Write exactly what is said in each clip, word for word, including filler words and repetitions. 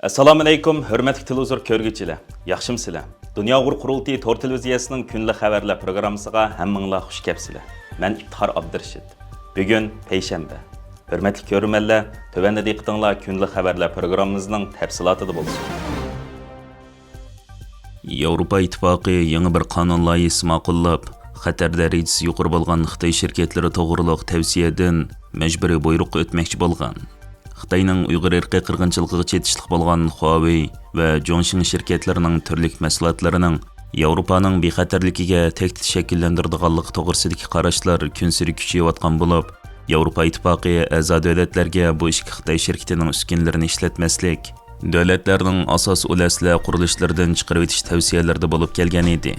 ئەسسالامۇئەلەيكۇم، ھۆرمەتلىك تېلېۋىزور كۆرگۈچىلەر، ياخشىمۇسىلەر؟ دۇنيا ئۇيغۇر قۇرۇلتىيى تور تېلېۋىزىيەسىنىڭ كۈندىلىك خەۋەرلەر پروگراممىسىغا ھەممىڭلار خۇش كەپسىلەر. مەن ئىپتىخار ئابدۇرېشىت. بۈگۈن پەيشەنبە. ھۆرمەتلىك كۆرۈرمەنلەر، تۆۋەندە دىققىتىڭلار كۈندىلىك خەۋەرلەر پروگراممىمىزنىڭ تەپسىلاتىدا بولسۇن. ياۋروپا ئىتتىپاقى يېڭى بىر قانۇن لايىھىسى ماقۇللاپ، خەتەر دەرىجىسى يۇقىرى بولغان خىتاي شىركەتلىرى توغرۇلۇق تەۋسىيەدىن مەجبۇرىي بۇيرۇققا ئۆتمەكچى بولغان. خىتاينىڭ ئۇيغۇر ئىرقىي قىرغىنچىلىقىغا چېتىشلىق بولغان خۇاۋېي ۋە جوڭشىڭ شىركەتلىرىنىڭ تۈرلۈك مەھسۇلاتلىرىنىڭ ياۋروپانىڭ بىخەتەرلىكىگە تەھدىت شەكىللەندۈرىدىغانلىقى توغرىسىدىكى قاراشلار كۈنسېرى كۈچىيىۋاتقان بولۇپ، ياۋروپا ئىتتىپاقى ئەزا دۆلەتلەرگە بۇ ئىككى خىتاي شىركىتىنىڭ ئۈسكۈنىلىرىنى ئىشلەتمەسلىك، دۆلەتلەرنىڭ ئاساسىي ئۇل ئەسلىھە قۇرۇلۇشلىرىدىن چىقىرىۋېتىش تەۋسىيەلىرىدە بولۇپ كەلگەن ئىدى.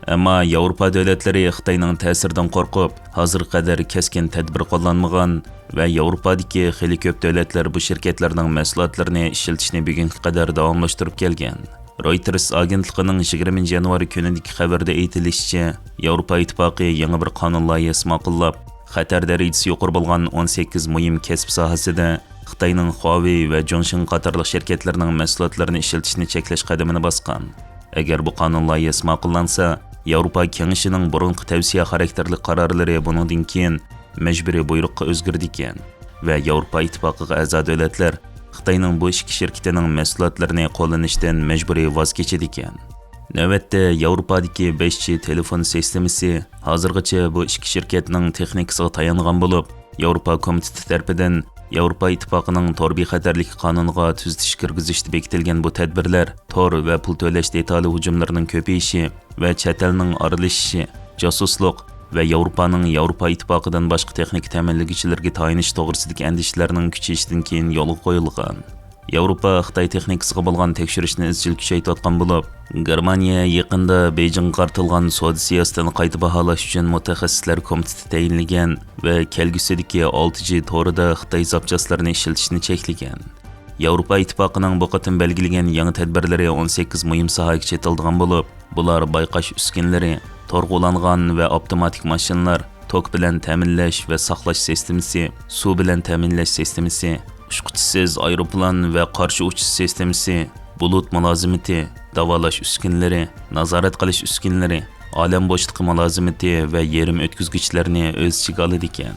ئەمما ياۋروپا دۆلەتلىرى خىتاينىڭ تەسىرىدىن قورقۇپ، ھازىرغا قەدەر كەسكىن تەدبىر قوللانمىغان ۋە ياۋروپادىكى خېلى كۆپ دۆلەتلەر بۇ شىركەتلەرنىڭ مەھسۇلاتلىرىنى ئىشلىتىشنى بۈگۈنگە قەدەر داۋاملاشتۇرۇپ كەلگەن. رويتېرس ئاگېنتلىقىنىڭ يىگىرمىنچى يانۋار كۈنىدىكى خەۋىرىدە ئېيتىلىشىچە، ياۋروپا ئىتتىپاقى يېڭى بىر قانۇن لايىھىسى ماقۇللاپ، خەتەر دەرىجىسى يۇقىرى بولغان ئون سەككىز مۇھىم كەسىپ ساھەسىدە خىتاينىڭ خۇاۋېي ۋە جوڭشىڭ قاتارلىق شىركەتلىرىنىڭ مەھسۇلاتلىرىنى ئىشلىتىشنى چەكلەش قەدىمىنى باسقان. ئەگەر بۇ قانۇن لايىھىسى ماقۇللانسا، ياۋروپا كېڭىشىنىڭ بۇرۇنقى تەۋسىيە خاراكتېرلىك قارارلىرى بۇنىڭدىن كېيىن مەجبۇرىي بۇيرۇققا ئۆزگىرىدىكەن ۋە ياۋروپا ئىتتىپاقىغا ئەزا دۆلەتلەر خىتاينىڭ بۇ ئىككى شىركىتىنىڭ مەھسۇلاتلىرىنى قوللىنىشتىن مەجبۇرىي ۋاز كېچىدىكەن. نۆۋەتتە ياۋروپادىكى بەش جى تېلېفون سىستېمىسى ھازىرغىچە بۇ ئىككى شىركەتنىڭ تېخنىكىسىغا تايانغان بولۇپ، ياۋروپا كومىتېتى تەرىپىدىن ياۋروپا ئىتتىپاقىنىڭ تور بىخەتەرلىكى قانۇنىغا تۈزىتىش كىرگۈزۈشتە بېكىتىلگەن بۇ تەدبىرلەر تور ۋە پۇل تۆلەش دېتالى ھۇجۇملىرىنىڭ كۆپىيىشى ۋە چەت ئەلنىڭ ئارىلىشىشى، جاسۇسلۇق ۋە ياۋروپانىڭ ياۋروپا ئىتتىپاقىدىن باشقا تېخنىكا تەمىنلىگۈچىلىرىگە تايىنىشى توغرىسىدىكى ئەندىشىلەرنىڭ كۈچىيىشىدىن كېيىن يولغا قويۇلغان. ياۋروپا خىتاي تېخنىكىسىغا بولغان تەكشۈرۈشنى ئىزچىل كۈچەيتىۋاتقان بولۇپ، گېرمانىيە يېقىندا بېيجىڭغا قارىتىلغان سودا سىياسىتىنى قايتا باھالاش ئۈچۈن مۇتەخەسسىسلەر كومىتېتى تەيىنلىگەن ۋە كەلگۈسىدىكى ئالتە جى تورىدا خىتاي زاپچاسلىرىنى ئىشلىتىشنى چەكلىگەن. ياۋروپا ئىتتىپاقىنىڭ بۇ قېتىم بەلگىلىگەن يېڭى تەدبىرلىرى ئون سەككىز مۇھىم ساھەگە چېتىلىدىغان بولۇپ، بۇلار بايقاش ئۈسكۈنىلىرى، تورغا ئۇلانغان ۋە ئاپتوماتىك ماشىنىلار، توك بىلەن تەمىنلەش ۋە ساقلاش سىستېمىسى، سۇ بىلەن تەمىنلەش سىستېمىسى، ئۇچقۇچىسىز ئايروپىلان ۋە قارشى ئۇچۇش سىستېمىسى، بۇلۇت مۇلازىمىتى، داۋالاش ئۈسكۈنىلىرى، نازارەت قىلىش ئۈسكۈنىلىرى، ئالەم بوشلۇقى مۇلازىمىتى ۋە يېرىم ئۆتكۈزگۈچلەرنى ئۆز ئىچىگە ئالىدىكەن.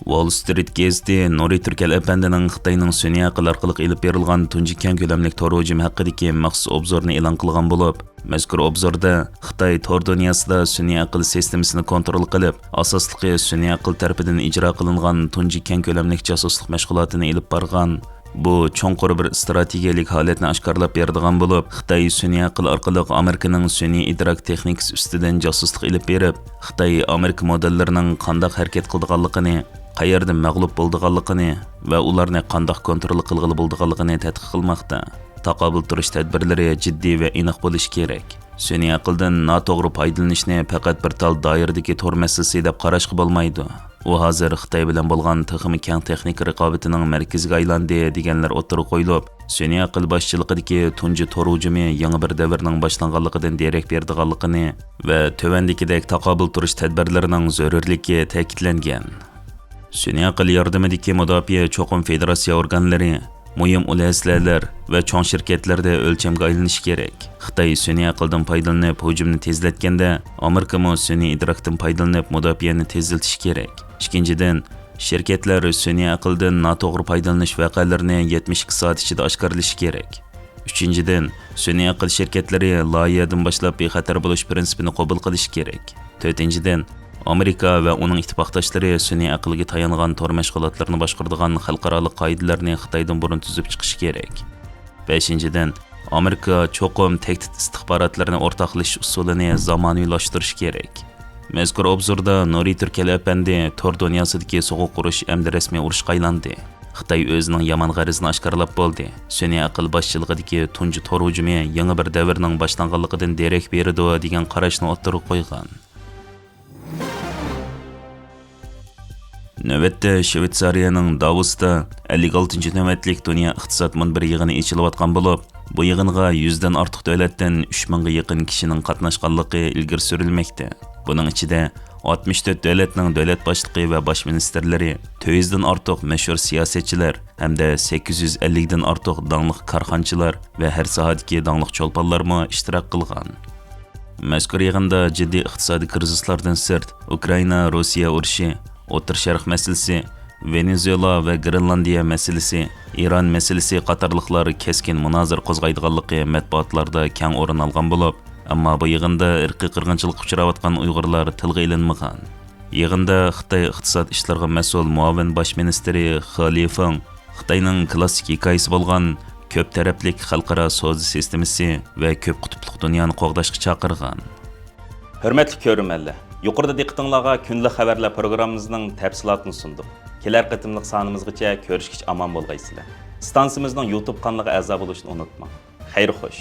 ۋول سترىت گېزىتى نۇرى تۈركەل ئەپەندىنىڭ خىتاينىڭ سۈنئىي ئەقىل ئارقىلىق ئېلىپ بېرىلغان تۇنجى كەڭ كۆلەملىك تور ھۇجۇمى ھەققىدىكى مەخسۇس ئوبزورنى ئېلان قىلغان بولۇپ، مەزكۇر ئوبزوردا خىتاي تور دۇنياسىدا سۈنئىي ئەقىل سىستېمىسىنى كونترول قىلىپ، ئاساسلىقى سۈنئىي ئەقىل تەرىپىدىن ئىجرا قىلىنغان تۇنجى كەڭ كۆلەملىك جاسۇسلۇق مەشغۇلاتىنى ئېلىپ بارغان بۇ چوڭقۇر بىر ئىستراتېگىيەلىك ھالەتنى ئاشكارىلاپ بېرىدىغان بولۇپ، خىتاي سۈنئىي ئەقىل ئارقىلىق ئامېرىكىنىڭ سۈنئىي ئىدراك تېخنىكىسى ئۈستىدىن جاسۇسلۇق ئېلىپ بېرىپ، خىتاي ئامېرىكا مودېللىرىنىڭ قانداق ھەرىكەت قىلىدىغانلىقىنى، قەيەردە مەغلۇپ بولىدىغانلىقىنى ۋە ئۇلارنى قانداق كونترول قىلغىلى بولىدىغانلىقىنى تەتقىق قىلماقتا. تاقابىل تۇرۇش تەدبىرلىرى جىددىي ۋە ئېنىق بولۇشى كېرەك. سۈنئىي ئەقىلدىن ناتوغرا پايدىلىنىشنى پەقەت بىر تال دائىرىدىكى تور مەسىلىسى دەپ قاراشقا بولمايدۇ. ئۇ ھازىر خىتاي بىلەن بولغان تېخىمۇ كەڭ تېخنىكا رىقابىتىنىڭ مەركىزىگە ئايلاندى، دېگەنلەر ئوتتۇرىغا قويۇلۇپ، سۈنئىي ئەقىل باشچىلىقىدىكى تۇنجى تور ھۇجۇمى يېڭى بىر دەۋرنىڭ باشلانغانلىقىدىن دېرەك بېرىدىغانلىقىنى ۋە تۆۋەندىكىدەك تاقابىل تۇرۇش تەدبىرلىرىنىڭ زۆرۈرلۈكى تەكىتلەنگەن. سۈنئىي ئەقىل ياردىمىدىكى مۇداپىئە چوقۇم فېدېراتسىيە ئورگانلىرى، مۇھىم ئۇل ئەسلىھەلەر ۋە چوڭ شىركەتلەردە ئۆلچەمگە ئايلىنىشى كېرەك. خىتاي سۈنئىي ئەقىلدىن پايدىلىنىپ ھۇجۇمنى تېزلەتكەندە، ئامېرىكىمۇ سۈنئىي ئىدراكتىن پايدىلىنىپ مۇداپىئەنى تېزلىتىشى كېرەك. ئىككىنچىدىن، شىركەتلەر سۈنئىي ئەقىلدىن ناتوغرا پايدىلىنىش ۋەقەلىرىنى يەتمىش ئىككى سائەت ئىچىدە ئاشكارىلىشى كېرەك. ئۈچىنچىدىن، سۈنئىي ئەقىل شىركەتلىرى لايىھەدىن باشلاپ بىخەتەر بولۇش پىرىنسىپىنى قوبۇل قىلىشى كېرەك. تۆتىنچىدىن، ئامېرىكا ۋە ئۇنىڭ ئىتتىپاقداشلىرى سۈنئىي ئەقىلگە تايانغان تور مەشغۇلاتلىرىنى باشقۇرىدىغان خەلقئارالىق قائىدىلەرنى خىتايدىن بۇرۇن تۈزۈپ چىقىشى كېرەك. بەشىنچىدىن، ئامېرىكا چوقۇم تەھدىت ئىستىخباراتلىرىنى ئورتاقلىشىش ئۇسۇلىنى زامانىۋىلاشتۇرۇشى كېرەك. مەزكۇر ئوبزوردا نۇرى تۈركەل ئەپەندى تور دۇنياسىدىكى سوغۇق ئۇرۇش ئەمدى رەسمىي ئۇرۇشقا ئايلاندى. خىتاي ئۆزىنىڭ يامان غەرىزىنى ئاشكارىلاپ بولدى. سۈنئىي ئەقىل باشچىلىقىدىكى تۇنجى تور ھۇجۇمى يېڭى بىر دەۋرنىڭ باشلانغانلىقىدىن دېرەك بېرىدۇ، دېگەن قاراشنى ئوتتۇرىغا قويغان. نۆۋەتتە شىۋېتسارىيەنىڭ داۋوستا ئەللىك ئالتىنچى نۆۋەتلىك دۇنيا ئىقتىساد مۇنبىرى يىغىنى ئېچىلىۋاتقان بولۇپ، بۇ يىغىنغا يۈزدىن ئارتۇق دۆلەتتىن ئۈچ مىڭغا يېقىن كىشىنىڭ قاتناشقانلىقى ئىلگىرى سۈرۈلمەكتە. بۇنىڭ ئىچىدە ئاتمىش تۆت دۆلەتنىڭ دۆلەت باشلىقى ۋە باش مىنىستىرلىرى، تۆت يۈزدىن ئارتۇق مەشھۇر سىياسەتچىلەر ھەمدە سەككىز يۈز ئەللىكتىن ئارتۇق داڭلىق كارخانىچىلار ۋە ھەر ساھەدىكى داڭلىق چولپانلارمۇ ئىشتىراك قىلغان. مەزكۇر يىغىندا جىددىي ئىقتىسادىي كىرىزىسلاردىن سىرت، ئۇكرائىنا، روسىيە ئۇرۇشى، ئوتتۇرا شەرق مەسىلىسى، ۋېنېزۇېلا ۋە گرېنلاندىيە مەسىلىسى، ئىران مەسىلىسى قاتارلىقلار كەسكىن مۇنازىرە قوزغايدىغانلىقى مەتبۇئاتلاردا كەڭ ئورۇن ئالغان بولۇپ، ئەمما بۇ يىغىندا ئىرقىي قىرغىنچىلىققا ئۇچراۋاتقان ئۇيغۇرلار تىلغا ئېلىنمىغان. يىغىندا خىتاي ئىقتىساد ئىشلىرىغا مەسئۇل مۇئاۋىن باش مىنىستىرى خې لىفېڭ خىتاينىڭ كلاسسىك ھېكايىسى بولغان كۆپ تەرەپلىك خەلقئارا سودا سىستېمىسى ۋە كۆپ قۇتۇپلۇق دۇنيانى قوغداشقا چاقىرغان. ھۆرمەتلىك كۆرۈرمەنلەر، يۇقىرىدا دىققىتىڭلارغا كۈندىلىك خەۋەرلەر پروگراممىمىزنىڭ تەپسىلاتىنى سۇندۇق. كېلەر قېتىملىق سانىمىزغىچە كۆرۈشكىچە ئامان بولغايسىلەر. ئىستانسىمىزنىڭ يۇتۇب قانىلىغا ئەزا بولۇشنى ئۇنتۇماڭ. خەير خوش.